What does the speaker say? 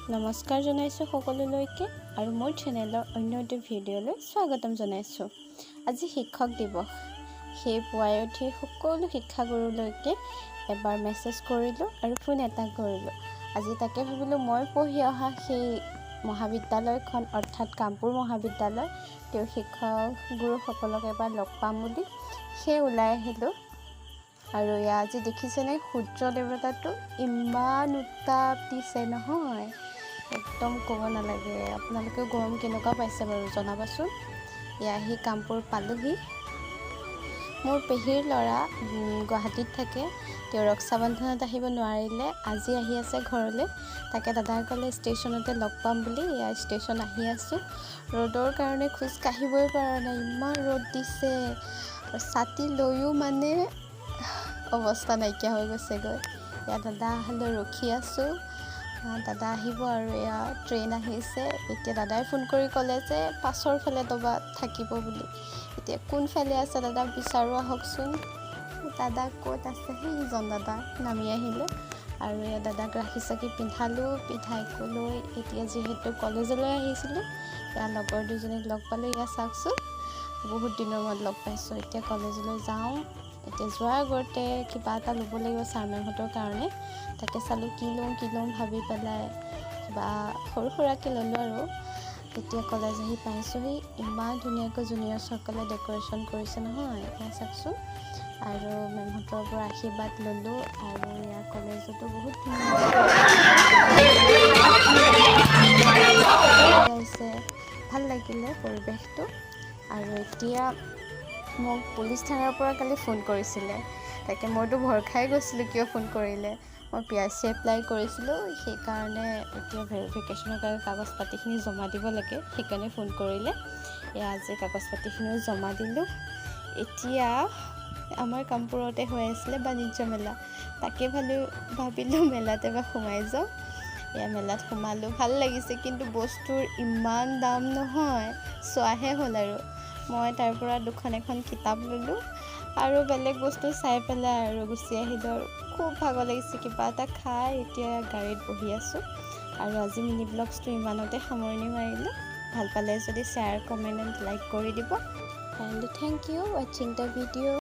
নমস্কাৰ জনাইছোঁ সকলোলৈকে আৰু মোৰ চেনেলৰ অন্য এটি ভিডিঅ'লৈ স্বাগতম জনাইছোঁ। আজি শিক্ষক দিৱস। সেই পুৱাই উঠি সকলো শিক্ষাগুৰুলৈকে এবাৰ মেছেজ কৰিলোঁ আৰু ফোন এটা কৰিলোঁ। আজি তাকে ভাবিলোঁ, মই পঢ়ি অহা সেই মহাবিদ্যালয়খন, অৰ্থাৎ কামপুৰ মহাবিদ্যালয়, তেওঁৰ শিক্ষক গুৰুসকলক এবাৰ লগ পাম বুলি সেই ওলাই আহিলোঁ। আৰু এয়া আজি দেখিছেনে সূৰ্য দেৱতাটো ইমান উত্তাপ দিছে নহয়, একদম ক'ব নালাগে। আপোনালোকেও গৰম কেনেকুৱা পাইছে বাৰু জনাবচোন। এয়া আহি কামপুৰ পালোহি। মোৰ পেহীৰ ল'ৰা গুৱাহাটীত থাকে। তেওঁ ৰক্ষা বন্ধনত আহিব নোৱাৰিলে, আজি আহি আছে ঘৰলৈ। তাকে দাদাই ক'লে ষ্টেচনতে লগ পাম বুলি। এয়া ষ্টেচন আহি আছোঁ। ৰ'দৰ কাৰণে খোজ কাঢ়িবই পৰা নাই, ইমান ৰ'দ দিছে। ছাতি লৈও মানে অৱস্থা নাইকিয়া হৈ গৈছেগৈ। এয়া দাদা অহালৈ ৰখি আছোঁ। দাদা আহিব আৰু এয়া ট্ৰেইন আহিছে। এতিয়া দাদাই ফোন কৰি ক'লে যে পাছৰ ফালে দবাত থাকিব বুলি। এতিয়া কোনফালে আছে দাদাক বিচাৰোঁ আহকচোন। দাদা ক'ত আছে? সেইজন দাদা নামি আহিলে আৰু এয়া দাদাক ৰাখি চাকি পিন্ধালোঁ। পিন্ধাই লৈ এতিয়া যিহেতু কলেজলৈ আহিছিলোঁ, এয়া লগৰ দুজনীক লগ পালোঁ। এয়া চাওকচোন, বহুত দিনৰ মূৰত লগ পাইছোঁ। এতিয়া কলেজলৈ যাওঁ। এতিয়া যোৱাৰ আগতে কিবা এটা ল'ব লাগিব ছাৰ মেমহঁতৰ কাৰণে। তাকে চালোঁ, কি লওঁ কি লওঁ ভাবি পেলাই কিবা সৰু সুৰাকৈ ল'লোঁ। আৰু এতিয়া কলেজ আহি পাইছোঁহি। ইমান ধুনীয়াকৈ জুনিয়ৰ্ছসকলে ডেক'ৰেশ্যন কৰিছে নহয়, এয়া চাওকচোন। আৰু মেমহঁতৰ পৰা আশীৰ্বাদ ল'লোঁ আৰু ইয়াৰ কলেজতো বহুত ধুনীয়া, ভাল লাগিলে পৰিৱেশটো। আৰু এতিয়া মোক পুলিচ থানাৰ পৰা কালি ফোন কৰিছিলে। তাকে মইতো ভয় খাই গৈছিলোঁ, কিয় ফোন কৰিলে। মই পিআৰচি এপ্লাই কৰিছিলোঁ, সেইকাৰণে এতিয়া ভেৰিফিকেশ্যনৰ কাৰণে কাগজ পাতিখিনি জমা দিব লাগে, সেইকাৰণে ফোন কৰিলে। এয়া আজি কাগজ পাতিখিনিও জমা দিলোঁ। এতিয়া আমাৰ কামপুৰতে হৈ আছিলে বাণিজ্য মেলা। তাকে ভাবিলোঁ মেলাত এবাৰ সোমাই যাওঁ। এয়া মেলাত সোমালোঁ, ভাল লাগিছে, কিন্তু বস্তুৰ ইমান দাম নহয়, চোৱাহে হ'ল। আৰু মই তাৰ পৰা দুখন এখন কিতাপ ল'লোঁ আৰু বেলেগ বস্তু চাই পেলাই আৰু গুচি আহিলোঁ। আৰু খুব ভাগৰ লাগিছে, কিবা এটা খাই এতিয়া গাড়ীত বহি আছোঁ। আৰু আজি মিনি ব্লগছটো ইমানতে সামৰণি মাৰিলোঁ। ভাল পালে যদি শ্বেয়াৰ, কমেণ্ট এণ্ড লাইক কৰি দিব and thank you watching the video.